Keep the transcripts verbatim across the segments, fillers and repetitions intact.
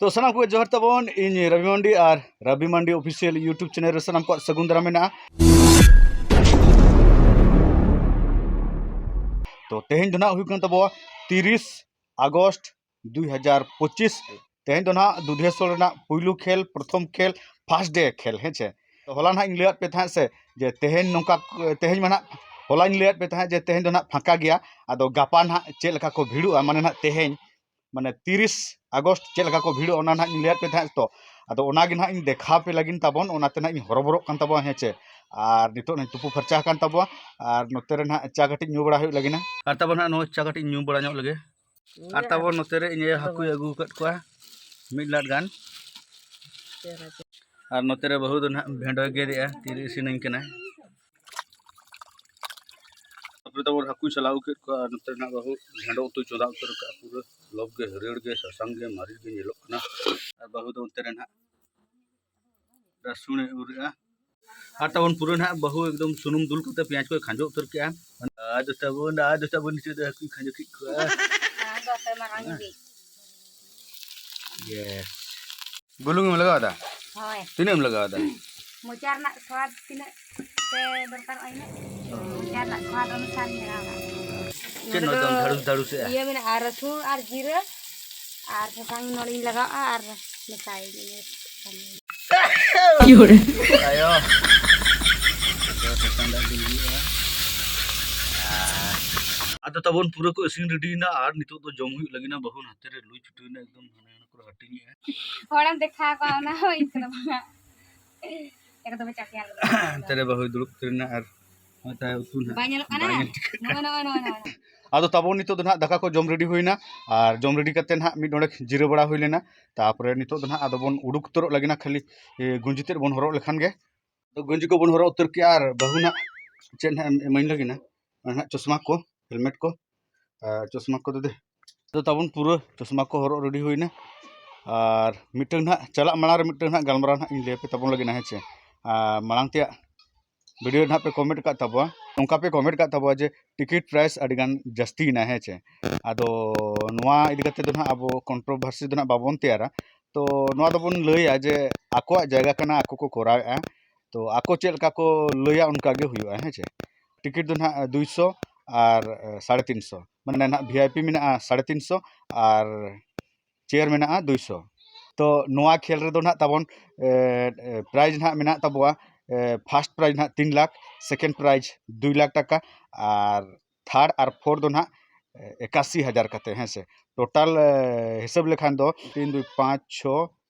ᱛᱚ ᱥᱟᱱᱟᱢ ᱠᱚᱜᱮ ᱡᱚᱦᱟᱨ ᱛᱟᱵᱚᱱ, ᱤᱧ ᱨᱚᱵᱤ ᱢᱟᱱᱰᱤ ᱟᱨ ᱨᱚᱵᱤ ᱢᱟᱱᱰᱤ ᱚᱯᱷᱤᱥᱤᱭᱟᱞ YouTube ᱪᱮᱱᱮᱞ ᱨᱮ ᱥᱟᱱᱟᱢ ᱠᱚᱣᱟᱜ ᱥᱟᱹᱜᱩᱱ ᱫᱟᱨᱟᱢ ᱢᱮᱱᱟᱜᱼᱟ᱾ ᱛᱚ ᱛᱮᱦᱮᱧ ᱫᱚ ᱱᱟᱦᱟᱜ ᱦᱩᱭᱩᱜ ᱠᱟᱱ ᱛᱟᱵᱚᱣᱟ ᱛᱤᱨᱤᱥ ᱟᱜᱚᱥᱴ ᱫᱩᱭ ᱦᱟᱡᱟᱨ ᱯᱚᱸᱪᱤᱥ᱾ ᱛᱮᱦᱮᱧ ᱫᱚ ᱱᱟᱦᱟᱜ ᱫᱩᱫᱷᱮᱥᱚᱨ ᱨᱮᱱᱟᱜ ᱯᱩᱭᱞᱩ ᱠᱷᱮᱞ, ᱯᱨᱚᱛᱷᱚᱢ ᱠᱷᱮᱞ, ᱯᱷᱟᱥᱴ ᱰᱮ ᱠᱷᱮᱞ, ᱦᱮᱸ ᱪᱮ᱾ ᱛᱚ ᱦᱚᱞᱟ ᱱᱟᱦᱟᱜ ᱤᱧ ᱞᱟᱹᱭᱟᱫ ᱯᱮ ᱛᱟᱦᱮᱸᱫ ᱥᱮ ᱡᱮ ᱛᱮᱦᱮᱧ ᱱᱚᱝᱠᱟ, ᱛᱮᱦᱮᱧ ᱢᱟ ᱱᱟᱦᱟᱜ, ᱦᱚᱞᱟᱧ ᱞᱟᱹᱭᱟᱫ ᱯᱮ ᱛᱟᱦᱮᱸᱫ ᱡᱮ ᱛᱮᱦᱮᱧ ᱫᱚ ᱱᱟᱦᱟᱜ ᱯᱷᱟᱸᱠᱟ ᱜᱮᱭᱟ᱾ ᱟᱫᱚ ᱜᱟᱯᱟ ᱱᱟᱦᱟᱜ ᱪᱮᱫ ᱞᱮᱠᱟ ᱠᱚ ᱵᱷᱤᱲᱚᱜᱼᱟ, ᱢᱟᱱᱮ ᱱᱟᱦᱟᱜ ᱛᱮᱦᱮᱧ ᱢᱟᱱᱮ ᱛᱤᱨᱤᱥ ᱟᱜᱚᱥᱴ ᱪᱮᱫ ᱞᱮᱠᱟ ᱠᱚ ᱵᱷᱤᱲᱚᱜᱼᱟ, ᱚᱱᱟ ᱱᱟᱦᱟᱜ ᱤᱧ ᱞᱟᱹᱭᱟᱫ ᱯᱮ ᱛᱟᱦᱮᱸᱫ᱾ ᱛᱚ ᱟᱫᱚ ᱚᱱᱟᱜᱮ ᱱᱟᱦᱟᱜ ᱤᱧ ᱫᱮᱠᱷᱟᱣ ᱯᱮ ᱞᱟᱹᱜᱤᱫ ᱛᱟᱵᱚᱱ, ᱚᱱᱟᱛᱮ ᱱᱟᱦᱟᱜ ᱤᱧ ᱦᱚᱨᱚᱵᱚᱨᱚᱜ ᱠᱟᱱ ᱛᱟᱵᱚᱱᱟ, ᱦᱮᱸ ᱪᱮ᱾ ᱟᱨ ᱱᱤᱛᱚᱜ ᱱᱟᱦᱟᱜ ᱛᱩᱯᱩ ᱯᱷᱟᱨᱪᱟ ᱟᱠᱟᱱ ᱛᱟᱵᱚᱱᱟ, ᱟᱨ ᱱᱚᱛᱮ ᱨᱮ ᱱᱟᱦᱟᱜ ᱪᱟ ᱠᱟᱹᱴᱤᱡ ᱧᱩ ᱵᱟᱲᱟ ᱦᱩᱭᱩᱜ ᱞᱟᱹᱜᱤᱫ ᱱᱟ᱾ ᱟᱨ ᱛᱟᱵᱚᱱ ᱱᱟᱦᱟᱜ ᱱᱚᱣᱟ ᱪᱟ ᱠᱟᱹᱴᱤᱡ ᱧᱩ ᱵᱟᱲᱟ ᱧᱚᱜ ᱞᱮᱜᱮ᱾ ᱟᱨ ᱛᱟᱵᱚᱱ ᱱᱚᱛᱮ ᱨᱮ ᱤᱧ ᱟᱭᱳ ᱦᱟᱹᱠᱩᱭ ᱟᱹᱜᱩ ᱟᱠᱟᱫ ᱠᱚᱣᱟ ᱢᱤᱫ ᱞᱟᱫ ᱜᱟᱱ᱾ ᱟᱨ ᱱᱚᱛᱮ ᱨᱮ ᱵᱟᱹᱦᱩ ᱫᱚ ᱱᱟᱦᱟᱜ ᱵᱷᱮᱸᱰᱚᱭ ᱜᱮᱫᱮᱜᱼᱟ, ᱛᱤᱨᱮ ᱤᱥᱤᱱᱟᱹᱧ ᱠᱟᱱᱟ᱾ ᱛᱟᱯᱚᱨᱮ ᱛᱟᱵᱚᱱ ᱦᱟᱹᱠᱩᱭ ᱥᱟᱞᱟ ᱟᱹᱜᱩ ᱠᱮᱫ ᱠᱚᱣᱟ, ᱟᱨ ᱱᱚᱛᱮ ᱨᱮᱱᱟᱜ ᱵᱟᱹᱦᱩ ᱵᱷᱮᱸᱰᱚ ᱩᱛᱩᱭ ᱪᱚᱸᱫᱟ ᱩᱛᱟᱹᱨ ᱟᱠᱟᱫᱼᱟ᱾ ᱯᱩᱨᱟᱹ ᱞᱚᱵᱽ ᱜᱮ, ᱦᱟᱹᱨᱭᱟᱹᱲ ᱜᱮ, ᱥᱟᱥᱟᱝ ᱜᱮ, ᱢᱟᱹᱨᱤᱪ ᱜᱮ ᱧᱮᱞᱚᱜ ᱠᱟᱱᱟ᱾ ᱟᱨ ᱵᱟᱹᱦᱩ ᱫᱚ ᱚᱱᱛᱮ ᱨᱮ ᱱᱟᱦᱟᱜ ᱨᱟᱹᱥᱩᱱᱮ ᱩᱨᱮᱜᱼᱟ᱾ ᱟᱨ ᱛᱟᱵᱚᱱ ᱯᱩᱨᱟᱹ ᱱᱟᱦᱟᱜ ᱵᱟᱹᱦᱩ ᱮᱠᱫᱚᱢ ᱥᱩᱱᱩᱢ ᱫᱩᱞ ᱠᱟᱛᱮ ᱯᱮᱸᱭᱟᱡᱽ ᱠᱚᱭ ᱠᱷᱟᱸᱡᱚ ᱩᱛᱟᱹᱨ ᱠᱮᱜᱼᱟ᱾ ᱟᱫᱚ ᱛᱟᱵᱚᱱ, ᱟᱫᱚ ᱛᱟᱵᱚᱱ ᱱᱤᱛᱚᱜ ᱫᱚ ᱦᱟᱹᱠᱩᱧ ᱠᱷᱟᱸᱡᱚ ᱠᱮᱫ ᱠᱚᱣᱟ᱾ ᱟᱫᱚ ᱟᱯᱮ ᱢᱟᱨᱟᱝ ᱜᱮ᱾ ᱭᱮᱥ᱾ ᱵᱩᱞᱩᱝ ᱮᱢ ᱞᱟᱜᱟᱣ ᱮᱫᱟ? ᱦᱳᱭ᱾ ᱛᱤᱱᱟᱹᱜ ᱮᱢ ᱞᱟᱜᱟᱣ ᱮᱫᱟ? ᱢᱚᱪᱟ ᱨᱮᱱᱟᱜ ᱥᱣᱟᱫ ᱛᱤᱱᱟᱹᱜ ᱯᱮ ᱫᱚᱨᱠᱟᱨᱚᱜᱼᱟ ᱤᱱᱟᱹᱜ᱾ ᱢᱚᱪᱟ ᱨᱮᱱᱟᱜ ᱥᱣᱟᱫ ᱚᱱᱩᱥᱟᱨ ᱤᱧ ᱞᱟᱜᱟᱣ ᱠᱟᱜᱼᱟ᱾ ᱪᱮᱫ ᱱᱚᱰᱮ ᱱᱚᱡᱚᱢ ᱫᱚ ᱫᱷᱟᱲᱩᱥ ᱫᱷᱟᱲᱩᱥᱮᱜᱼᱟ? ᱤᱭᱟᱹ ᱢᱮᱱᱟᱜᱼᱟ, ᱨᱟᱹᱥᱩᱱ ᱟᱨ ᱡᱤᱨᱟᱹ ᱟᱨ ᱥᱟᱥᱟᱝ ᱱᱚᱰᱮᱧ ᱞᱟᱜᱟᱣᱟᱜᱼᱟ ᱟᱨ ᱢᱮᱥᱟᱭᱟᱹᱧ ᱤᱱᱟᱹ ᱠᱷᱟᱱ ᱜᱮ᱾ ᱟᱭᱳ᱾ ᱥᱟᱥᱟᱝ ᱫᱟᱜ ᱫᱩᱞ ᱦᱩᱭᱩᱜᱼᱟ᱾ ᱟᱫᱚ ᱛᱟᱵᱚᱱ ᱯᱩᱨᱟᱹ ᱠᱚ ᱤᱥᱤᱱ ᱨᱮᱰᱤᱭᱮᱱᱟ ᱟᱨ ᱱᱤᱛᱚᱜ ᱫᱚ ᱡᱚᱢ ᱦᱩᱭᱩᱜ ᱞᱟᱹᱜᱤᱫ ᱱᱟ᱾ ᱵᱟᱹᱦᱩ ᱱᱟᱛᱮ ᱨᱮ ᱞᱩᱭ ᱪᱷᱩᱴᱟᱹᱣ ᱮᱱᱟ, ᱮᱠᱫᱚᱢ ᱦᱟᱱᱟ ᱦᱟᱱᱟ ᱠᱚᱨᱮ ᱦᱟᱹᱴᱤᱧᱮᱜᱼᱟ᱾ ᱦᱚᱲᱮᱢ ᱫᱮᱠᱷᱟᱣ ᱠᱚᱣᱟ, ᱚᱱᱟ ᱦᱚᱸ ᱤᱧ ᱥᱟᱞᱟᱜ ᱵᱟᱝᱟ᱾ ᱮᱠᱫᱚᱢ ᱪᱟᱯᱮ ᱟᱞᱚ᱾ ᱱᱚᱛᱮ ᱨᱮ ᱵᱟᱹᱦᱩᱭ ᱫᱩᱲᱩᱵ ᱩᱛᱟᱹᱨ ᱮᱱᱟ ᱟᱨ ᱱᱚᱛᱮ ᱩᱛᱩ ᱱᱟᱦᱟᱜ ᱵᱟᱭ ᱧᱮᱞᱚᱜ ᱠᱟᱱᱟ? ᱵᱟᱭ ᱧᱮᱞ ᱴᱷᱤᱠᱟᱹᱜ ᱠᱟᱱᱟ᱾ ᱱᱚᱜᱼᱚᱭ, ᱱᱚᱜᱼᱚᱭ, ᱱᱚᱜᱼᱚᱭ, ᱱᱚᱜᱼᱚᱭ᱾ ᱟᱫᱚ ᱛᱟᱵᱚᱱ ᱱᱤᱛᱚᱜ ᱫᱚ ᱱᱟᱦᱟᱜ ᱫᱟᱠᱟ ᱠᱚ ᱡᱚᱢ ᱨᱮᱰᱤ ᱦᱩᱭᱱᱟ ᱟᱨ ᱡᱚᱢ ᱨᱮᱰᱤ ᱠᱟᱛᱮ ᱱᱟᱦᱟᱜ ᱢᱤᱫ ᱰᱚᱸᱰᱮᱠ ᱡᱤᱨᱟᱹ ᱵᱟᱲᱟ ᱦᱩᱭ ᱞᱮᱱᱟ᱾ ᱛᱟᱯᱚᱨᱮ ᱱᱤᱛᱚᱜ ᱫᱚ ᱱᱟᱦᱟᱜ ᱟᱫᱚ ᱵᱚᱱ ᱩᱰᱩᱠ ᱩᱛᱟᱹᱨᱚᱜ ᱞᱟᱹᱜᱤᱫ ᱱᱟ, ᱠᱷᱟᱹᱞᱤ, ᱮ, ᱜᱩᱸᱡᱤ ᱛᱮᱫ ᱵᱚᱱ ᱦᱚᱨᱚᱜ ᱞᱮᱠᱷᱟᱱ ᱜᱮ᱾ ᱟᱫᱚ ᱜᱩᱸᱡᱤ ᱠᱚᱵᱚᱱ ᱦᱚᱨᱚᱜ ᱩᱛᱟᱹᱨ ᱠᱮᱜᱼᱟ ᱟᱨ ᱵᱟᱹᱦᱩ ᱱᱟᱦᱟᱜ ᱪᱮᱫ ᱱᱟᱦᱟᱜ ᱮᱢ ᱤᱢᱟᱹᱧ ᱞᱟᱹᱜᱤᱫ ᱱᱟ, ᱚᱱᱟ ᱱᱟᱦᱟᱜ ᱪᱚᱥᱢᱟ ᱠᱚ, ᱦᱮᱞᱢᱮᱴ ᱠᱚ, ᱟᱨ ᱪᱚᱥᱢᱟ ᱠᱚ ᱫᱮᱫᱮ᱾ ᱟᱫᱚ ᱛᱟᱵᱚᱱ ᱯᱩᱨᱟᱹ ᱪᱚᱥᱢᱟ ᱠᱚ ᱦᱚᱨᱚᱜ ᱨᱮᱰᱤ ᱦᱩᱭᱱᱟ᱾ ᱟᱨ ᱢᱤᱫᱴᱟᱝ ᱱᱟᱦᱟᱜ ᱪᱟᱞᱟᱜ ᱢᱟᱲᱟᱝ ᱨᱮ ᱢᱤᱫᱴᱟᱝ ᱱᱟᱦᱟᱜ ᱜᱟᱞᱢᱟᱨᱟᱣ ᱱᱟᱦᱟᱜ ᱤᱧ ᱞᱟᱹᱭ ᱟᱯᱮ ᱛᱟᱵᱚᱱ ᱞᱟᱹᱜᱤᱫ ᱱᱟ, ᱦᱮᱸ ᱪᱮ᱾ ᱟᱨ ᱢᱟᱲᱟᱝ ᱛᱮᱭᱟᱜ ᱵᱷᱤᱰᱤᱭᱳ ᱨᱮ ᱱᱟᱦᱟᱜ ᱯᱮ ᱠᱚᱢᱮᱱᱴ ᱟᱠᱟᱫ ᱛᱟᱵᱚᱣᱟ, ᱱᱚᱝᱠᱟ ᱯᱮ ᱠᱚᱢᱮᱱᱴ ᱟᱠᱟᱫ ᱛᱟᱵᱚᱣᱟ ᱡᱮ ᱴᱤᱠᱤᱴ ᱯᱨᱟᱭᱤᱥ ᱟᱹᱰᱤ ᱜᱟᱱ ᱡᱟᱹᱥᱛᱤᱭᱮᱱᱟ, ᱦᱮᱸ ᱪᱮ? ᱟᱫᱚ ᱱᱚᱣᱟ ᱤᱫᱤ ᱠᱟᱛᱮ ᱫᱚ ᱱᱟᱦᱟᱜ ᱟᱵᱚ ᱠᱚᱱᱴᱨᱳᱵᱷᱟᱨᱥᱤ ᱫᱚ ᱱᱟᱦᱟᱜ ᱵᱟᱵᱚᱱ ᱛᱮᱭᱟᱨᱟ᱾ ᱛᱚ ᱱᱚᱣᱟ ᱫᱚᱵᱚᱱ ᱞᱟᱹᱭᱟ ᱡᱮ ᱟᱠᱚᱣᱟᱜ ᱡᱟᱭᱜᱟ ᱠᱟᱱᱟ, ᱟᱠᱚ ᱠᱚ ᱠᱚᱨᱟᱣᱮᱫᱼᱟ, ᱛᱚ ᱟᱠᱚ ᱪᱮᱫ ᱞᱮᱠᱟ ᱠᱚ ᱞᱟᱹᱭᱟ ᱚᱱᱠᱟ ᱜᱮ ᱦᱩᱭᱩᱜᱼᱟ, ᱦᱮᱸ ᱪᱮ? ᱴᱤᱠᱤᱴ ᱫᱚ ᱱᱟᱦᱟᱜ ᱫᱩᱭᱥᱚ ᱟᱨ ᱥᱟᱲᱮ ᱛᱤᱱᱥᱚ, ᱢᱟᱱᱮ ᱱᱟᱦᱟᱜ ᱵᱷᱤ ᱟᱭ ᱯᱤ ᱢᱮᱱᱟᱜᱼᱟ ᱥᱟᱲᱮ ᱛᱤᱱᱥᱚ ᱟᱨ ᱪᱮᱭᱟᱨ ᱢᱮᱱᱟᱜᱼᱟ ᱫᱩᱭᱥᱚ᱾ ᱛᱚ ᱱᱚᱣᱟ ᱠᱷᱮᱞ ᱨᱮᱫᱚ ᱱᱟᱦᱟᱜ ᱛᱟᱵᱚᱱ ᱯᱨᱟᱭᱤᱡᱽ ᱱᱟᱦᱟᱜ ᱢᱮᱱᱟᱜ ᱛᱟᱵᱚᱣᱟ, ᱯᱷᱟᱥᱴ ᱯᱨᱟᱭᱤᱡᱽ ᱱᱟᱦᱟᱜ ᱛᱤᱱ ᱞᱟᱠᱷ, ᱥᱮᱠᱮᱱᱰ ᱯᱨᱟᱭᱤᱡᱽ ᱫᱩᱭ ᱞᱟᱠᱷ ᱴᱟᱠᱟ, ᱟᱨ ᱛᱷᱟᱨᱰ ᱟᱨ ᱯᱷᱳᱨ ᱫᱚ ᱱᱟᱦᱟᱜ ᱮᱠᱟᱥᱤ ᱦᱟᱡᱟᱨ ᱠᱟᱛᱮ, ᱦᱮᱸ ᱥᱮ? ᱴᱳᱴᱟᱞ ᱦᱤᱥᱟᱹᱵ ᱞᱮᱠᱷᱟᱱ ᱫᱚ ᱛᱤᱱ ᱫᱩᱭ ᱯᱟᱸᱪ ᱪᱷᱚ,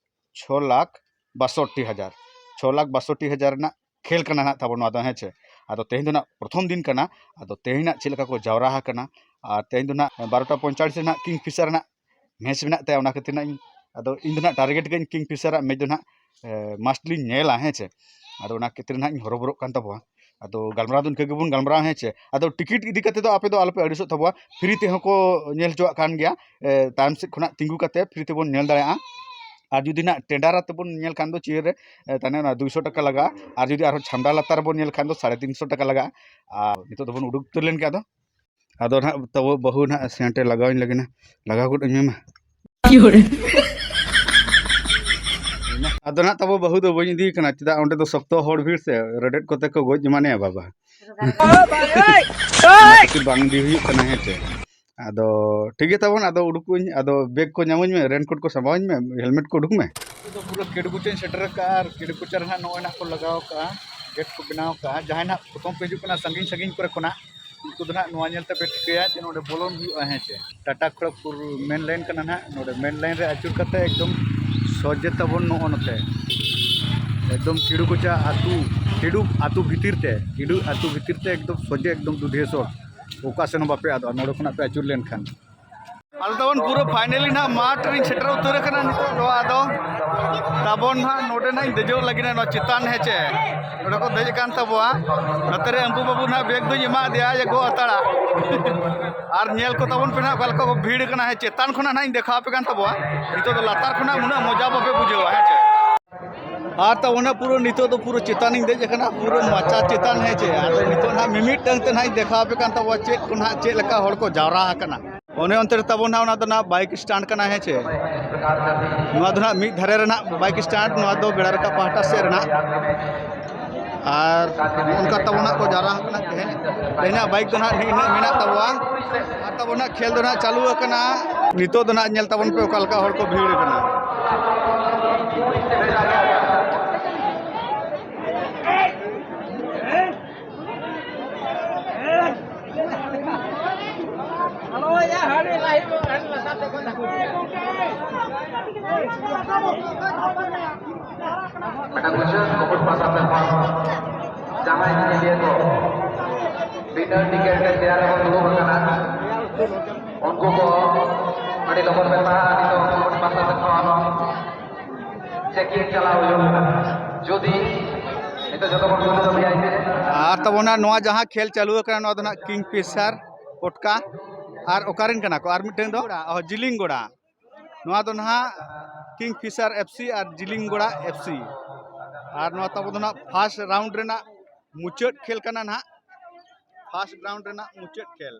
ᱪᱷᱚ ᱞᱟᱠᱷ ᱵᱟᱥᱚᱴᱴᱤ ᱦᱟᱡᱟᱨ, ᱪᱷᱚ ᱞᱟᱠᱷ ᱵᱟᱥᱚᱴᱴᱤ ᱦᱟᱡᱟᱨ ᱨᱮᱱᱟᱜ ᱠᱷᱮᱞ ᱠᱟᱱᱟ ᱱᱟᱦᱟᱜ ᱛᱟᱵᱚᱱ ᱱᱚᱣᱟ ᱫᱚ, ᱦᱮᱸ ᱪᱮ? ᱟᱫᱚ ᱛᱮᱦᱮᱧ ᱫᱚ ᱱᱟᱦᱟᱜ ᱯᱨᱚᱛᱷᱚᱢ ᱫᱤᱱ ᱠᱟᱱᱟ᱾ ᱟᱫᱚ ᱛᱮᱦᱮᱧ ᱱᱟᱦᱟᱜ ᱪᱮᱫ ᱞᱮᱠᱟ ᱠᱚ ᱡᱟᱣᱨᱟ ᱟᱠᱟᱱᱟ, ᱟᱨ ᱛᱮᱦᱮᱧ ᱫᱚ ᱱᱟᱦᱟᱜ ᱵᱟᱨᱚᱴᱟ ᱯᱚᱸᱭᱛᱟᱞᱤᱥ ᱨᱮ ᱱᱟᱦᱟᱜ ᱠᱤᱝ ᱯᱷᱤᱥᱟᱨ ᱨᱮᱱᱟᱜ ᱢᱮᱪ ᱢᱮᱱᱟᱜ ᱛᱟᱭᱟ, ᱚᱱᱟ ᱠᱷᱟᱹᱛᱤᱨ ᱱᱟᱦᱟᱜ ᱤᱧ, ᱟᱫᱚ ᱤᱧ ᱫᱚ ᱱᱟᱦᱟᱜ ᱴᱟᱨᱜᱮᱴ ᱠᱟᱜ ᱟᱹᱧ ᱠᱤᱝ ᱯᱷᱤᱥᱟᱨᱟᱜ ᱢᱮᱪ ᱫᱚ ᱱᱟᱦᱟᱜ ᱢᱟᱥᱴ ᱞᱤᱧ ᱧᱮᱞᱟ, ᱦᱮᱸ ᱪᱮ? ᱟᱫᱚ ᱚᱱᱟ ᱠᱷᱟᱹᱛᱤᱨ ᱱᱟᱦᱟᱜ ᱤᱧ ᱦᱚᱨᱚᱵᱚᱨᱚᱜ ᱠᱟᱱ ᱛᱟᱵᱚᱣᱟ᱾ ᱟᱫᱚ ᱜᱟᱞᱢᱟᱨᱟᱣ ᱫᱚ ᱤᱱᱠᱟᱹ ᱜᱮᱵᱚᱱ ᱜᱟᱞᱢᱟᱨᱟᱣᱟ, ᱦᱮᱸ ᱪᱮ? ᱟᱫᱚ ᱴᱤᱠᱤᱴ ᱤᱫᱤ ᱠᱟᱛᱮ ᱫᱚ ᱟᱯᱮ ᱫᱚ ᱟᱞᱚᱯᱮ ᱟᱹᱲᱤᱥᱚᱜ ᱛᱟᱵᱚᱣᱟ, ᱯᱷᱨᱤ ᱛᱮᱦᱚᱸ ᱠᱚ ᱧᱮᱞ ᱦᱚᱪᱚᱣᱟᱜ ᱠᱟᱱ ᱜᱮᱭᱟ᱾ ᱮ, ᱛᱟᱭᱚᱢ ᱥᱮᱫ ᱠᱷᱚᱱᱟᱜ ᱛᱤᱸᱜᱩ ᱠᱟᱛᱮ ᱯᱷᱨᱤ ᱛᱮᱵᱚᱱ ᱧᱮᱞ ᱫᱟᱲᱮᱭᱟᱜᱼᱟ᱾ ᱟᱨ ᱡᱩᱫᱤ ᱱᱟᱜ ᱴᱮᱸᱰᱟᱨ ᱟᱛᱮ ᱵᱚᱱ ᱧᱮᱞ ᱠᱷᱟᱱ ᱫᱚ ᱪᱮᱭᱟᱨ ᱨᱮ, ᱮ, ᱛᱟᱦᱚᱞᱮ ᱚᱱᱟ ᱫᱩᱭᱥᱚ ᱴᱟᱠᱟ ᱞᱟᱜᱟᱜᱼᱟ᱾ ᱟᱨ ᱡᱩᱫᱤ ᱟᱨᱦᱚᱸ ᱪᱷᱟᱢᱰᱟ ᱞᱟᱛᱟᱨ ᱨᱮᱵᱚᱱ ᱧᱮᱞ ᱠᱷᱟᱱ ᱫᱚ ᱥᱟᱲᱮ ᱛᱤᱱᱥᱚ ᱴᱟᱠᱟ ᱞᱟᱜᱟᱜᱼᱟ᱾ ᱟᱨ ᱱᱤᱛᱚᱜ ᱫᱚᱵᱚᱱ ᱩᱰᱩᱠ ᱩᱛᱟᱹᱨ ᱞᱮᱱ ᱜᱮ ᱟᱫᱚ᱾ ᱟᱫᱚ ᱱᱟᱦᱟᱜ ᱛᱟᱵᱚ ᱵᱟᱹᱦᱩ ᱱᱟᱦᱟᱜ ᱥᱮᱱᱴ ᱮ ᱞᱟᱜᱟᱣ ᱤᱧ ᱞᱟᱹᱜᱤᱫ ᱱᱟ, ᱞᱟᱜᱟᱣ ᱜᱚᱫ ᱟᱹᱧ ᱢᱮ ᱢᱟ᱾ ᱟᱫᱚ ᱱᱟᱦᱟᱜ ᱛᱟᱵᱚ ᱵᱟᱹᱦᱩ ᱫᱚ ᱵᱟᱹᱧ ᱤᱫᱤᱭᱮ ᱠᱟᱱᱟ, ᱪᱮᱫᱟᱜ ᱚᱸᱰᱮ ᱫᱚ ᱥᱚᱠᱛᱚ ᱦᱚᱲ ᱵᱷᱤᱲ ᱥᱮ, ᱨᱮᱰᱮᱫ ᱠᱚᱛᱮ ᱠᱚ ᱜᱚᱡ ᱮᱢᱟᱱᱮᱭᱟ ᱵᱟᱵᱟ᱾ ᱚᱱᱟ ᱠᱷᱟᱹᱛᱤᱨ ᱵᱟᱝ ᱤᱫᱤ ᱦᱩᱭᱩᱜ ᱠᱟᱱᱟ, ᱦᱮᱸ ᱪᱮ? ᱟᱫᱚ ᱴᱷᱤᱠ ᱜᱮ ᱛᱟᱵᱚᱱ, ᱟᱫᱚ ᱩᱰᱩᱠᱚᱜ ᱟᱹᱧ, ᱟᱫᱚ ᱵᱮᱜᱽ ᱠᱚ ᱧᱟᱢᱟᱹᱧ ᱢᱮ, ᱨᱮᱱᱠᱳᱴ ᱠᱚ ᱥᱟᱢᱵᱟᱣᱟᱹᱧ ᱢᱮ, ᱦᱮᱞᱢᱮᱴ ᱠᱚ ᱩᱰᱩᱠ ᱢᱮ᱾ ᱱᱤᱛᱚᱜ ᱫᱚ ᱯᱩᱨᱟᱹ ᱠᱮᱰᱩᱠᱩᱪᱟᱧ ᱥᱮᱴᱮᱨ ᱟᱠᱟᱫᱼᱟ, ᱟᱨ ᱠᱮᱰᱩᱠᱩᱪᱟ ᱨᱮ ᱱᱟᱦᱟᱜ ᱱᱚᱜᱼᱚᱭ ᱱᱟᱦᱟᱜ ᱠᱚ ᱞᱟᱜᱟᱣ ᱟᱠᱟᱫᱼᱟ, ᱜᱮᱴ ᱠᱚ ᱵᱮᱱᱟᱣ ᱟᱠᱟᱫᱼᱟ᱾ ᱡᱟᱦᱟᱸᱭ ᱱᱟᱦᱟᱜ ᱯᱨᱚᱛᱷᱚᱢ ᱯᱮ ᱦᱤᱡᱩᱜ ᱠᱟᱱᱟ ᱥᱟᱺᱜᱤᱧ ᱥᱟᱺᱜᱤᱧ ᱠᱚᱨᱮ ᱠᱷᱚᱱᱟᱜ, ᱩᱱᱠᱩ ᱫᱚ ᱱᱟᱦᱟᱜ ᱱᱚᱣᱟ ᱧᱮᱞ ᱛᱮᱯᱮ ᱴᱷᱤᱠᱟᱹᱭᱟ ᱡᱮ ᱱᱚᱰᱮ ᱵᱚᱞᱚᱱ ᱦᱩᱭᱩᱜᱼᱟ, ᱦᱮᱸ ᱪᱮ? ᱴᱟᱴᱟ ᱠᱷᱚᱲᱚᱜᱽᱯᱩᱨ ᱢᱮᱱ ᱞᱟᱭᱤᱱ ᱠᱟᱱᱟ ᱱᱟᱦᱟᱜ, ᱱᱚᱰᱮ ᱢᱮᱱ ᱞᱟᱭᱤᱱ ᱨᱮ ᱟᱹᱪᱩᱨ ᱠᱟᱛᱮ ᱮᱠᱫᱚᱢ ᱥᱚᱡᱷᱮ ᱛᱟᱵᱚᱱ ᱱᱚᱜᱼᱚ ᱱᱚᱛᱮ, ᱮᱠᱫᱚᱢ ᱠᱮᱰᱩᱠᱩᱪᱟ ᱟᱹᱛᱩ, ᱠᱮᱰᱩ ᱟᱹᱛᱩ ᱵᱷᱤᱛᱤᱨ ᱛᱮ, ᱠᱮᱰᱩ ᱟᱹᱛᱩ ᱵᱷᱤᱛᱤᱨ ᱛᱮ ᱮᱠᱫᱚᱢ ᱥᱚᱡᱷᱮ, ᱮᱠᱫᱚᱢ ᱫᱩᱫᱷᱤᱭᱟᱹ ᱥᱚᱲ, ᱚᱠᱟ ᱥᱮᱱ ᱦᱚᱸ ᱵᱟᱯᱮ ᱟᱫᱚᱜᱼᱟ ᱱᱚᱰᱮ ᱠᱷᱚᱱᱟᱜ ᱯᱮ ᱟᱹᱪᱩᱨ ᱞᱮᱱᱠᱷᱟᱱ᱾ ᱟᱫᱚ ᱛᱟᱵᱚᱱ ᱯᱩᱨᱟᱹ ᱯᱷᱟᱭᱱᱟᱞᱤ ᱱᱟᱦᱟᱜ ᱢᱟᱴᱷ ᱨᱤᱧ ᱥᱮᱴᱮᱨ ᱩᱛᱟᱹᱨ ᱟᱠᱟᱱᱟ ᱱᱤᱛᱚᱜ ᱫᱚ᱾ ᱟᱫᱚ ᱛᱟᱵᱚᱱ ᱱᱟᱦᱟᱜ ᱱᱚᱰᱮ ᱱᱟᱦᱟᱜ ᱤᱧ ᱫᱮᱡᱚᱜ ᱞᱟᱹᱜᱤᱫ ᱱᱚᱣᱟ ᱪᱮᱛᱟᱱ, ᱦᱮᱸ ᱪᱮ? ᱱᱚᱰᱮ ᱠᱚ ᱫᱮᱡ ᱟᱠᱟᱱ ᱛᱟᱵᱚᱣᱟ᱾ ᱱᱚᱛᱮ ᱨᱮ ᱟᱹᱵᱩ ᱵᱟᱹᱵᱩ ᱱᱟᱦᱟᱜ ᱵᱮᱜᱽ ᱫᱚᱧ ᱮᱢᱟ ᱫᱮᱭᱟ ᱡᱮ ᱜᱚᱜ ᱦᱟᱛᱟᱲᱟ᱾ ᱟᱨ ᱧᱮᱞ ᱠᱚ ᱛᱟᱵᱚᱱ ᱯᱮ ᱱᱟᱦᱟᱜ ᱚᱠᱟ ᱞᱮᱠᱟ ᱠᱚ ᱵᱷᱤᱲ ᱟᱠᱟᱱᱟ, ᱦᱮᱸ, ᱪᱮᱛᱟᱱ ᱠᱷᱚᱱᱟᱜ ᱱᱟᱦᱟᱜ ᱤᱧ ᱫᱮᱠᱷᱟᱣ ᱟᱯᱮ ᱠᱟᱱ ᱛᱟᱵᱚᱣᱟ᱾ ᱱᱤᱛᱚᱜ ᱫᱚ ᱞᱟᱛᱟᱨ ᱠᱷᱚᱱᱟᱜ ᱩᱱᱟᱹᱜ ᱢᱚᱡᱟ ᱵᱟᱯᱮ ᱵᱩᱡᱷᱟᱹᱣᱟ, ᱦᱮᱸ ᱪᱮ? ᱟᱨ ᱛᱟᱵᱚᱱᱟ ᱯᱩᱨᱟᱹ ᱱᱤᱛᱚᱜ ᱫᱚ ᱯᱩᱨᱟᱹ ᱪᱮᱛᱟᱱᱤᱧ ᱫᱮᱡ ᱟᱠᱟᱱᱟ, ᱯᱩᱨᱟᱹ ᱢᱟᱪᱟ ᱪᱮᱛᱟᱱ, ᱦᱮᱸ ᱪᱮ᱾ ᱟᱫᱚ ᱱᱤᱛᱚᱜ ᱱᱟᱦᱟᱜ ᱢᱤᱢᱤᱫᱴᱟᱝ ᱛᱮ ᱱᱟᱦᱟᱜ ᱤᱧ ᱫᱮᱠᱷᱟᱣ ᱟᱯᱮ ᱠᱟᱱ ᱛᱟᱵᱚᱱᱟ ᱪᱮᱫ ᱠᱚ ᱱᱟᱦᱟᱜ, ᱪᱮᱫ ᱞᱮᱠᱟ ᱦᱚᱲ ᱠᱚ ᱡᱟᱣᱨᱟ ᱟᱠᱟᱱᱟ᱾ ᱚᱱᱮ ᱚᱱᱛᱮ ᱨᱮ ᱛᱟᱵᱚᱱ ᱱᱟᱦᱟᱜ ᱚᱱᱟ ᱫᱚ ᱱᱟᱦᱟᱜ ᱵᱟᱭᱤᱠ ᱥᱴᱮᱱᱰ ᱠᱟᱱᱟ, ᱦᱮᱸ ᱪᱮ᱾ ᱱᱚᱣᱟ ᱫᱚ ᱱᱟᱦᱟᱜ ᱢᱤᱫ ᱫᱷᱟᱨᱮ ᱨᱮ ᱱᱟᱦᱟᱜ ᱵᱟᱭᱤᱠ ᱥᱴᱮᱱᱰ, ᱱᱚᱣᱟ ᱫᱚ ᱵᱮᱲᱟ ᱨᱟᱠᱟᱵ ᱯᱟᱦᱴᱟ ᱥᱮᱫ ᱨᱮ ᱱᱟᱦᱟᱜ᱾ ᱟᱨ ᱚᱱᱠᱟ ᱛᱟᱵᱚᱱ ᱱᱟᱦᱟᱜ ᱠᱚ ᱡᱟᱣᱨᱟ ᱟᱠᱟᱱᱟ ᱛᱮᱦᱮᱧ᱾ ᱛᱮᱦᱮᱧᱟᱜ ᱵᱟᱭᱤᱠ ᱫᱚ ᱱᱟᱦᱟᱜ ᱱᱤᱱᱟᱹᱜ ᱢᱮᱱᱟᱜ ᱛᱟᱵᱚᱱᱟ᱾ ᱟᱨ ᱛᱟᱵᱚᱱ ᱱᱟᱦᱟᱜ ᱠᱷᱮᱞ ᱫᱚ ᱱᱟᱦᱟᱜ ᱪᱟᱹᱞᱩ ᱟᱠᱟᱱᱟ᱾ ᱱᱤᱛᱚᱜ ᱫᱚ ᱱᱟᱦᱟᱜ ᱧᱮᱞ ᱛᱟᱵᱚᱱ ᱯᱮ ᱚᱠᱟ ᱞᱮᱠᱟ ᱦᱚᱲ ᱠᱚ ᱵᱷᱤᱲ ᱟᱠᱟᱱᱟ᱾ ᱢᱤᱫᱴᱟᱝ ᱵᱩᱡᱷᱟᱹᱣ ᱠᱚᱵᱚᱱ ᱯᱟᱥᱟ ᱛᱮ ᱠᱷᱚᱱ ᱡᱟᱦᱟᱸᱭ ᱧᱮᱧᱮᱞᱤᱭᱟᱹ ᱠᱚ ᱵᱤᱱᱟᱹ ᱴᱤᱠᱤᱴ ᱛᱮ ᱪᱮᱭᱟᱨ ᱨᱮᱵᱚᱱ ᱫᱩᱲᱩᱵ ᱟᱠᱟᱱᱟ, ᱩᱱᱠᱩ ᱠᱚ ᱟᱹᱰᱤ ᱞᱚᱜᱚᱱ ᱵᱮᱱ ᱯᱟᱲᱦᱟᱜᱼᱟ᱾ ᱱᱤᱛᱚᱜ ᱠᱚᱵᱚᱱ ᱯᱟᱥᱟ ᱛᱮ ᱠᱷᱚᱱ ᱪᱮᱠᱤᱝ ᱪᱟᱞᱟᱣ ᱦᱩᱭᱩᱜ ᱠᱟᱱᱟ᱾ ᱡᱩᱫᱤ ᱱᱤᱛᱚᱜ ᱡᱚᱛᱚ ᱠᱷᱚᱱ ᱯᱩᱭᱞᱩ ᱫᱚ ᱵᱷᱤ ᱟᱭ ᱯᱤ ᱨᱮ ᱟᱨ ᱛᱟᱵᱚᱱᱟ ᱱᱚᱣᱟ ᱡᱟᱦᱟᱸ ᱠᱷᱮᱞ ᱪᱟᱹᱞᱩ ᱟᱠᱟᱱᱟ, ᱱᱚᱣᱟ ᱫᱚ ᱱᱟᱦᱟᱜ ᱠᱤᱝ ᱯᱷᱤᱥᱟᱨ ᱯᱚᱴᱠᱟ᱾ ᱟᱨ ᱚᱠᱟᱨᱮᱱ ᱠᱟᱱᱟ ᱠᱚ? ᱟᱨ ᱢᱤᱫᱴᱟᱝ ᱫᱚ? ᱚ, ᱡᱤᱞᱤᱝᱜᱚᱲᱟ᱾ ᱱᱚᱣᱟ ᱫᱚ ᱱᱟᱦᱟᱜ ᱠᱤᱝ ᱯᱷᱤᱥᱟᱨ ᱮᱯᱷ ᱥᱤ ᱟᱨ ᱡᱤᱞᱤᱝᱜᱚᱲᱟ ᱮᱯᱷ ᱥᱤ᱾ ᱟᱨ ᱱᱚᱣᱟ ᱛᱟᱵᱚ ᱫᱚ ᱱᱟᱦᱟᱜ ᱯᱷᱟᱥᱴ ᱨᱟᱣᱩᱱᱰ ᱨᱮᱱᱟᱜ ᱢᱩᱪᱟᱹᱫ ᱠᱷᱮᱞ ᱠᱟᱱᱟ ᱱᱟᱦᱟᱜ᱾ ᱯᱷᱟᱥᱴ ᱨᱟᱣᱩᱱᱰ ᱨᱮᱱᱟᱜ ᱢᱩᱪᱟᱹᱫ ᱠᱷᱮᱞ᱾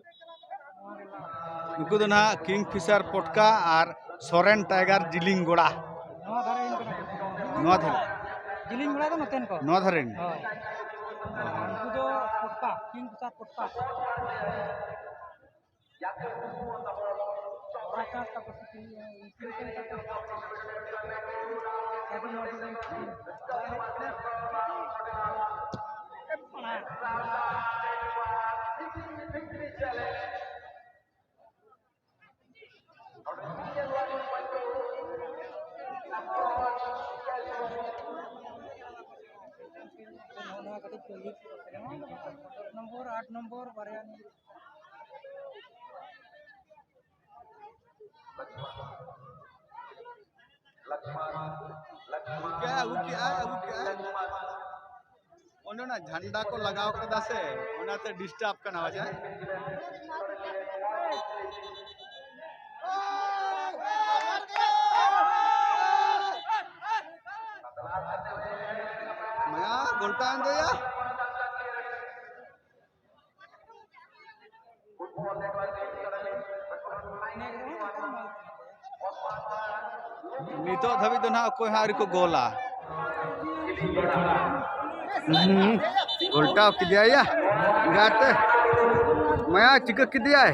ᱱᱩᱠᱩ ᱫᱚ ᱱᱟᱦᱟᱜ ᱠᱤᱝ ᱯᱷᱤᱥᱟᱨ ᱯᱚᱴᱠᱟ ᱟᱨ ᱥᱚᱨᱮᱱ ᱴᱟᱭᱜᱟᱨ ᱡᱤᱞᱤᱝᱜᱚᱲᱟ᱾ ᱱᱚᱣᱟ ᱫᱷᱟᱨᱮ ᱨᱮᱱ ᱠᱟᱱᱟ ᱠᱚ᱾ ᱱᱚᱣᱟ ᱫᱷᱟᱨᱮ᱾ ᱡᱤᱞᱤᱝᱜᱚᱲᱟ ᱫᱚ ᱱᱚᱛᱮᱱ ᱠᱚ᱾ ᱱᱚᱣᱟ ᱫᱷᱟᱨᱮ ᱨᱮᱱ᱾ ᱦᱳᱭ᱾ ᱱᱩᱠᱩ ᱫᱚ ᱯᱚᱴᱠᱟ, ᱠᱤᱝ ᱯᱷᱤᱥᱟᱨ ᱯᱚᱴᱠᱟ᱾ ᱱᱚᱣᱟ ᱠᱟᱹᱴᱤᱡ ᱠᱚ ᱞᱤᱠ ᱠᱟᱱᱟ᱾ ᱥᱟᱛ ᱱᱚᱢᱵᱚᱨ, ᱟᱴ ᱱᱚᱢᱵᱚᱨ ᱵᱟᱨᱭᱟ ᱱᱤᱭᱟᱹ᱾ ᱟᱹᱜᱩ ᱠᱮᱜᱼᱟᱭ, ᱟᱹᱜᱩ ᱠᱮᱜᱼᱟᱭ, ᱟᱹᱜᱩ ᱠᱮᱜᱼᱟᱭ᱾ ᱚᱱᱮ ᱚᱱᱟ ᱡᱷᱟᱱᱰᱟ ᱠᱚ ᱞᱟᱜᱟᱣ ᱠᱮᱫᱟ ᱥᱮ, ᱚᱱᱟᱛᱮ ᱰᱤᱥᱴᱟᱨᱵ ᱠᱟᱱᱟ ᱵᱟᱡᱟᱭ᱾ ᱜᱷᱚᱱᱴᱟ ᱮᱱ ᱫᱚᱭᱟ᱾ ᱱᱤᱛᱚᱜ ᱫᱷᱟᱹᱵᱤᱡ ᱫᱚ ᱱᱟᱦᱟᱜ ᱚᱠᱚᱭ ᱦᱚᱸ ᱟᱹᱣᱨᱤ ᱠᱚ ᱜᱳᱞᱟ᱾ ᱦᱩᱸ, ᱜᱷᱚᱞᱴᱟᱣ ᱠᱮᱫᱮᱭᱟ ᱭᱟ᱾ ᱜᱟᱛᱮ ᱢᱟᱭᱟ ᱪᱤᱠᱟᱹ ᱠᱮᱫᱮᱭᱟᱭ?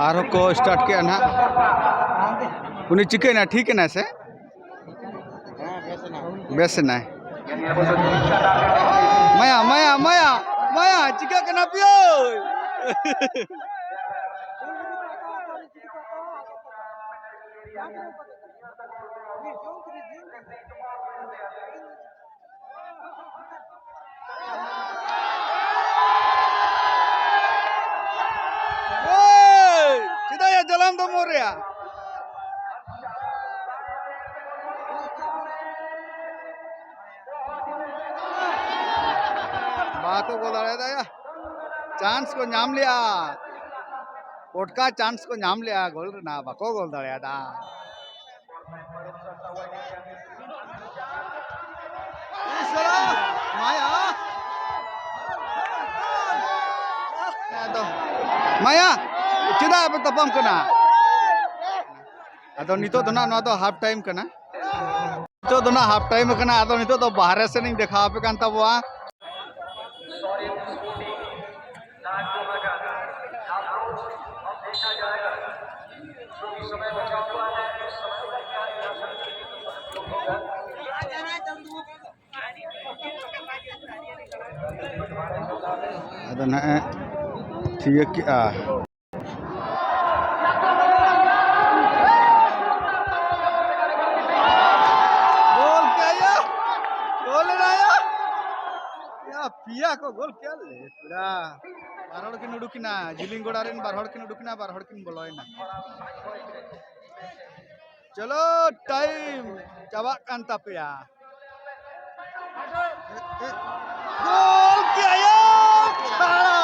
ᱟᱨᱦᱚᱸ ᱠᱚ start ᱠᱮᱜᱼᱟ ᱱᱟᱦᱟᱜ᱾ ᱩᱱᱤ ᱪᱤᱠᱟᱹᱭᱮᱱᱟ? ᱴᱷᱤᱠ ᱮᱱᱟᱭ ᱥᱮ? ᱵᱮᱥ ᱮᱱᱟᱭ᱾ ᱢᱟᱭᱟ, ᱢᱟᱭᱟ, ᱢᱟᱭᱟ, ᱢᱟᱭᱟ, ᱪᱤᱠᱟᱹᱜ ᱠᱟᱱᱟ ᱯᱮᱭᱳᱭ? ᱳᱭ! ᱪᱮᱫᱟᱜ ᱭᱟ ᱡᱟᱞᱟᱢ ᱫᱚ ᱢᱳᱨ ᱨᱮᱭᱟ? ᱵᱟᱠᱚ ᱜᱳᱞ ᱫᱟᱲᱮᱭᱟᱫᱟ ᱭᱟ᱾ ᱪᱟᱱᱥ ᱠᱚ ᱧᱟᱢ ᱞᱮᱜᱼᱟ, ᱯᱚᱴᱠᱟ ᱪᱟᱱᱥ ᱠᱚ ᱧᱟᱢ ᱞᱮᱜᱼᱟ ᱜᱳᱞ ᱨᱮᱱᱟᱜ, ᱵᱟᱠᱚ ᱜᱳᱞ ᱫᱟᱲᱮᱭᱟᱫᱟ᱾ ᱤᱥ ᱥᱟᱞᱟ, ᱢᱟᱭᱟ᱾ ᱟᱫᱚ, ᱢᱟᱭᱟ, ᱪᱮᱫᱟᱜ ᱯᱮ ᱛᱟᱯᱟᱢ ᱠᱟᱱᱟ? ᱟᱫᱚ ᱱᱤᱛᱚᱜ ᱫᱚ ᱱᱟᱜ ᱱᱚᱣᱟ ᱫᱚ half time ᱠᱟᱱᱟ᱾ ᱱᱤᱛᱚᱜ ᱫᱚ ᱱᱟᱜ half time ᱠᱟᱱᱟ, ᱟᱫᱚ ᱱᱤᱛᱚᱜ ᱫᱚ ᱵᱟᱦᱨᱮ ᱥᱮᱱ ᱤᱧ ᱫᱮᱠᱷᱟᱣ ᱟᱯᱮ ᱠᱟᱱ ᱛᱟᱵᱚᱣᱟ᱾ ᱟᱫᱚ ᱱᱟᱦᱟᱜ ᱮ ᱛᱷᱤᱭᱟᱹ ᱠᱮᱜᱼᱟ᱾ ᱜᱳᱞ ᱠᱮᱜᱼᱟ ᱭᱟ! ᱜᱳᱞ ᱮᱱᱟ ᱭᱟ! ᱭᱟ, ᱯᱮᱭᱟ ᱠᱚ ᱜᱳᱞ ᱠᱮᱜᱼᱟ ᱞᱮ, ᱯᱮᱲᱟ᱾ ᱵᱟᱨ ᱦᱚᱲ ᱠᱤᱱ ᱩᱰᱩᱠ ᱮᱱᱟ, ᱡᱤᱞᱤᱧ ᱜᱚᱲᱟ ᱨᱮᱱ ᱵᱟᱨ ᱦᱚᱲ ᱠᱤᱱ ᱩᱰᱩᱠ ᱮᱱᱟ, ᱵᱟᱨ ᱦᱚᱲ ᱠᱤᱱ ᱵᱚᱞᱚᱭᱮᱱᱟ᱾ ᱪᱚᱞᱚ, time ᱪᱟᱵᱟᱜ ᱠᱟᱱ ᱛᱟᱯᱮᱭᱟ᱾ ᱜᱳᱞ ᱠᱮᱜᱼᱟ ᱭᱟ! ᱪᱷᱟᱲᱟ!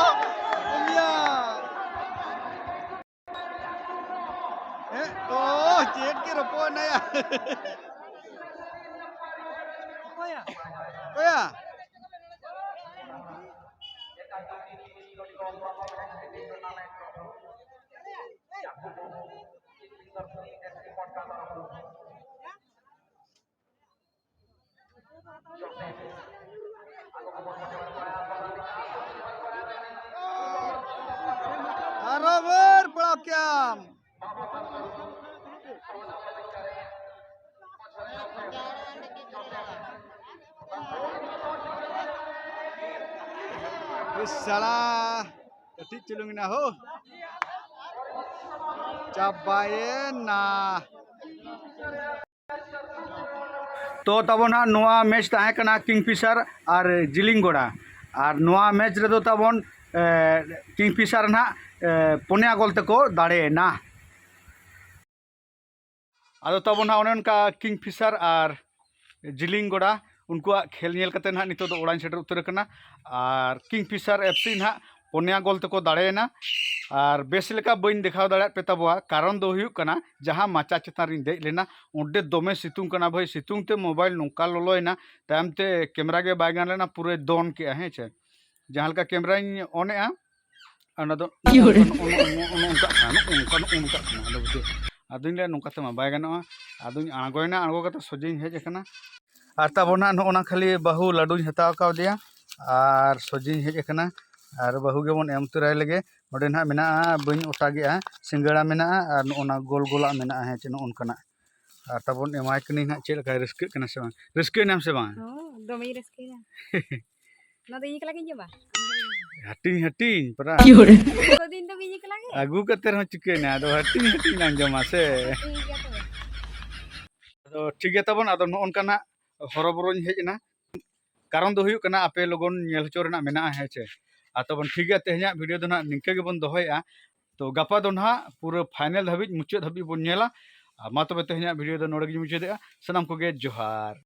ᱠᱮᱭᱟᱢ᱾ ᱤᱥ ᱥᱟᱞᱟ, ᱠᱟᱹᱴᱤᱡ ᱪᱩᱞᱩᱝ ᱮᱱᱟ ᱦᱳ᱾ ᱪᱟᱵᱟᱭᱮᱱᱟ᱾ ᱛᱚ ᱛᱟᱵᱚᱱ ᱦᱟᱸᱜ ᱱᱚᱣᱟ ᱢᱮᱪ ᱛᱟᱦᱮᱸ ᱠᱟᱱᱟ ᱠᱤᱝᱯᱷᱤᱥᱟᱨ ᱟᱨ ᱡᱤᱞᱤᱝᱜᱚᱲᱟ᱾ ᱟᱨ ᱱᱚᱣᱟ ᱢᱮᱪ ᱨᱮᱫᱚ ᱛᱟᱵᱚᱱ, ᱮ, ᱠᱤᱝᱯᱷᱤᱥᱟᱨ ᱱᱟᱦᱟᱜ, ᱮ, ᱯᱩᱱᱭᱟ ᱜᱳᱞ ᱛᱮᱠᱚ ᱫᱟᱲᱮᱭᱮᱱᱟ᱾ ᱟᱫᱚ ᱛᱟᱵᱚᱱ ᱦᱟᱸᱜ ᱚᱱᱮ ᱚᱱᱠᱟ ᱠᱤᱝᱯᱷᱤᱥᱟᱨ ᱟᱨ ᱡᱤᱞᱤᱝᱜᱚᱲᱟ ᱩᱱᱠᱩᱣᱟᱜ ᱠᱷᱮᱞ ᱧᱮᱞ ᱠᱟᱛᱮ ᱱᱟᱦᱟᱜ ᱱᱤᱛᱚᱜ ᱫᱚ ᱚᱲᱟᱜ ᱤᱧ ᱥᱮᱴᱮᱨ ᱩᱛᱟᱹᱨ ᱟᱠᱟᱱᱟ᱾ ᱟᱨ ᱠᱤᱝᱯᱷᱤᱥᱟᱨ ᱮᱯᱷ ᱥᱤ ᱱᱟᱦᱟᱜ ᱯᱩᱱᱭᱟ ᱜᱳᱞ ᱛᱮᱠᱚ ᱫᱟᱲᱮᱭᱮᱱᱟ᱾ ᱟᱨ ᱵᱮᱥ ᱞᱮᱠᱟ ᱵᱟᱹᱧ ᱫᱮᱠᱷᱟᱣ ᱫᱟᱲᱮᱭᱟᱫ ᱯᱮ ᱛᱟᱵᱚᱣᱟ, ᱠᱟᱨᱚᱱ ᱫᱚ ᱦᱩᱭᱩᱜ ᱠᱟᱱᱟ ᱡᱟᱦᱟᱸ ᱢᱟᱪᱟ ᱪᱮᱛᱟᱱ ᱨᱤᱧ ᱫᱮᱡ ᱞᱮᱱᱟ, ᱚᱸᱰᱮ ᱫᱚᱢᱮ ᱥᱤᱛᱩᱝ ᱠᱟᱱᱟ ᱵᱷᱟᱹᱭ, ᱥᱤᱛᱩᱝ ᱛᱮ ᱢᱳᱵᱟᱭᱤᱞ ᱱᱚᱝᱠᱟ ᱞᱚᱞᱚᱭᱮᱱᱟ, ᱛᱟᱭᱚᱢ ᱛᱮ ᱠᱮᱢᱮᱨᱟ ᱜᱮ ᱵᱟᱭ ᱜᱟᱱ ᱞᱮᱱᱟ, ᱯᱩᱨᱟᱹᱭ ᱫᱚᱱ ᱠᱮᱜᱼᱟ᱾ ᱦᱮᱸ ᱪᱮ, ᱡᱟᱦᱟᱸ ᱞᱮᱠᱟ ᱠᱮᱢᱮᱨᱟᱧ ᱚᱱᱮᱜᱼᱟ, ᱚᱱᱟ ᱫᱚ ᱠᱤ ᱦᱚᱲ? ᱚᱱ-, ᱚᱱ-, ᱚᱱ-, ᱚᱱᱠᱟᱜ ᱠᱟᱱᱟ, ᱱᱚᱜᱼᱚ ᱱᱚᱝᱠᱟ, ᱱᱚᱜᱼᱚ ᱱᱚᱝᱠᱟᱜ ᱠᱟᱱᱟ᱾ ᱟᱫᱚ ᱵᱩᱡᱷᱟᱹᱣ, ᱟᱫᱚᱧ ᱞᱟᱹᱭᱟ ᱱᱚᱝᱠᱟ ᱛᱮᱢᱟ ᱵᱟᱭ ᱜᱟᱱᱚᱜᱼᱟ᱾ ᱟᱫᱚᱧ ᱟᱬᱜᱚᱭᱮᱱᱟ, ᱟᱬᱜᱚ ᱠᱟᱛᱮ ᱥᱚᱡᱷᱮᱧ ᱦᱮᱡ ᱟᱠᱟᱱᱟ᱾ ᱟᱨ ᱛᱟᱵᱚᱱ ᱦᱟᱸᱜ ᱱᱚᱜᱼᱚ ᱱᱟ ᱠᱷᱟᱹᱞᱤ ᱵᱟᱹᱦᱩ ᱞᱟᱹᱰᱩᱧ ᱦᱟᱛᱟᱣ ᱠᱟᱣᱫᱮᱭᱟ ᱟᱨ ᱥᱚᱡᱷᱮᱧ ᱦᱮᱡ ᱟᱠᱟᱱᱟ᱾ ᱟᱨ ᱵᱟᱹᱦᱩ ᱜᱮᱵᱚᱱ ᱮᱢ ᱩᱛᱟᱹᱨᱟᱭ ᱞᱮᱜᱮ᱾ ᱚᱸᱰᱮ ᱱᱟᱦᱟᱜ ᱢᱮᱱᱟᱜᱼᱟ, ᱵᱟᱹᱧ ᱚᱴᱟ ᱜᱮᱜᱼᱟ, ᱥᱤᱸᱜᱟᱹᱲᱟ ᱢᱮᱱᱟᱜᱼᱟ ᱟᱨ ᱱᱚᱜᱼᱚ ᱱᱟ ᱜᱳᱞ ᱜᱳᱞᱟᱜ ᱢᱮᱱᱟᱜᱼᱟ, ᱦᱮᱸ ᱪᱮ, ᱱᱚᱜᱼᱚ ᱱᱚᱝᱠᱟᱱᱟᱜ᱾ ᱟᱨ ᱛᱟᱵᱚᱱ ᱮᱢᱟᱭ ᱠᱟᱹᱱᱟᱹᱧ ᱦᱟᱸᱜ, ᱪᱮᱫ ᱞᱮᱠᱟᱭ ᱨᱟᱹᱥᱠᱟᱹᱜ ᱠᱟᱱᱟ ᱥᱮ ᱵᱟᱝ? ᱨᱟᱹᱥᱠᱟᱹᱭᱮᱱᱟᱢ ᱥᱮ ᱵᱟᱝ? ᱦᱚᱸ, ᱫᱚᱢᱮᱧ ᱨᱟᱹᱥᱠᱟᱹᱭᱮᱱᱟ᱾ ᱱᱚᱣᱟ ᱫᱚ ᱤᱧ ᱮᱠᱞᱟ ᱜᱤᱧ ᱡᱚᱢᱟ? ᱦᱟᱹᱴᱤᱧ, ᱦᱟᱹᱴᱤᱧ, ᱯᱟᱨᱟ᱾ ᱡᱚᱛᱚ ᱫᱤᱱ ᱫᱚ ᱤᱧ ᱮᱠᱞᱟ ᱜᱮ? ᱟᱹᱜᱩ ᱠᱟᱛᱮ ᱨᱮᱦᱚᱸ ᱪᱤᱠᱟᱹᱭᱮᱱᱟ? ᱟᱫᱚ ᱦᱟᱹᱴᱤᱧ, ᱦᱟᱹᱴᱤᱧ ᱞᱟᱝ ᱡᱚᱢᱟ ᱥᱮ? ᱴᱷᱤᱠ ᱜᱮᱭᱟ ᱛᱚᱵᱮ᱾ ᱟᱫᱚ ᱴᱷᱤᱠ ᱜᱮᱭᱟ ᱛᱟᱵᱚᱱ, ᱟᱫᱚ ᱱᱚᱜᱼᱚ ᱱᱚᱝᱠᱟ ᱱᱟᱜ ᱦᱚᱨᱚᱵᱚᱨᱚᱧ ᱦᱮᱡ ᱮᱱᱟ᱾ ᱠᱟᱨᱚᱱ ᱫᱚ ᱦᱩᱭᱩᱜ ᱠᱟᱱᱟ, ᱟᱯᱮ ᱞᱚᱜᱚᱱ ᱧᱮᱞ ᱦᱚᱪᱚ ᱨᱮᱱᱟᱜ ᱢᱮᱱᱟᱜᱼᱟ, ᱦᱮᱸ ᱪᱮ? ᱟᱨ ᱛᱟᱵᱚᱱ ᱴᱷᱤᱠ ᱜᱮᱭᱟ, ᱛᱮᱦᱮᱧᱟᱜ ᱵᱷᱤᱰᱤᱭᱳ ᱫᱚ ᱱᱟᱦᱟᱜ ᱱᱤᱝᱠᱟᱹ ᱜᱮᱵᱚᱱ ᱫᱚᱦᱚᱭᱮᱫᱼᱟ᱾ ᱛᱚ ᱜᱟᱯᱟ ᱫᱚ ᱱᱟᱦᱟᱜ ᱯᱩᱨᱟᱹ ᱯᱷᱟᱭᱱᱮᱞ ᱫᱷᱟᱹᱵᱤᱡ, ᱢᱩᱪᱟᱹᱫ ᱫᱷᱟᱹᱵᱤᱡ ᱵᱚᱱ ᱧᱮᱞᱟ᱾ ᱟᱨ ᱢᱟ ᱛᱚᱵᱮ ᱛᱮᱦᱮᱧᱟᱜ ᱵᱷᱤᱰᱤᱭᱳ ᱫᱚ ᱱᱚᱰᱮ ᱜᱮᱧ ᱢᱩᱪᱟᱹᱫᱮᱜᱼᱟ᱾ ᱥᱟᱱᱟᱢ ᱠᱚᱜᱮ ᱡᱚᱦᱟᱨ᱾